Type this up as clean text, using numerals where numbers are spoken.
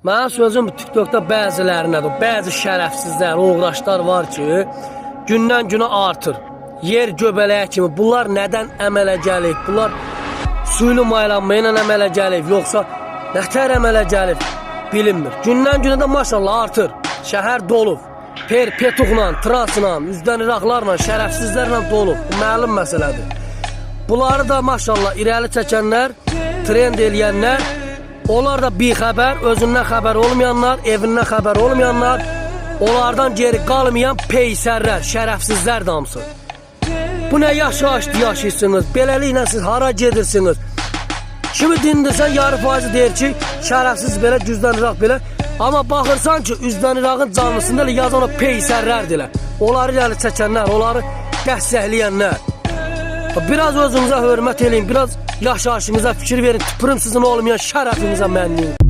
Mənim sözüm TikTokda bəzilərinədir. Bəzi şərəfsizlər, oğraşlar var ki, gündən günə artır. Yer göbələyi kimi bunlar nədən əmələ gəlib? Bunlar suylu maylanma ilə əmələ gəlib, yoxsa nətər əmələ gəlib? Bilinmir. Gündən günə də maşallah artır. Şəhər dolub. Per petuqla, transla, üzdən iraqlarla, şərəfsizlərlə dolub. Bu məlum məsələdir. Bunları da maşallah irəli çəkənlər, trend eləyənlər, onlar da bixəbər, özündən xəbər olmayanlar, evindən xəbər olmayanlar, onlardan geri qalmayan peysərlər, şərəfsizlər də hamısı. Bu nə yaşayışdır yaşayırsınız? Beləliklə siz hara gedirsiniz? Kimi dindirsən yarı faizi deyir ki, şərəfsiz belə, güzdən iraq belə. Amma baxırsan ki, üzdən iraqın canlısında elə yazan o peysərlərdir elə. Onları irəli çəkənlər, onları dəstəkləyənlər. Biraz özünüzə hörmət eləyin, biraz yaşayışınıza fikir verin. Tüpürüm sizin olmayan şərəfinizə mənliyim.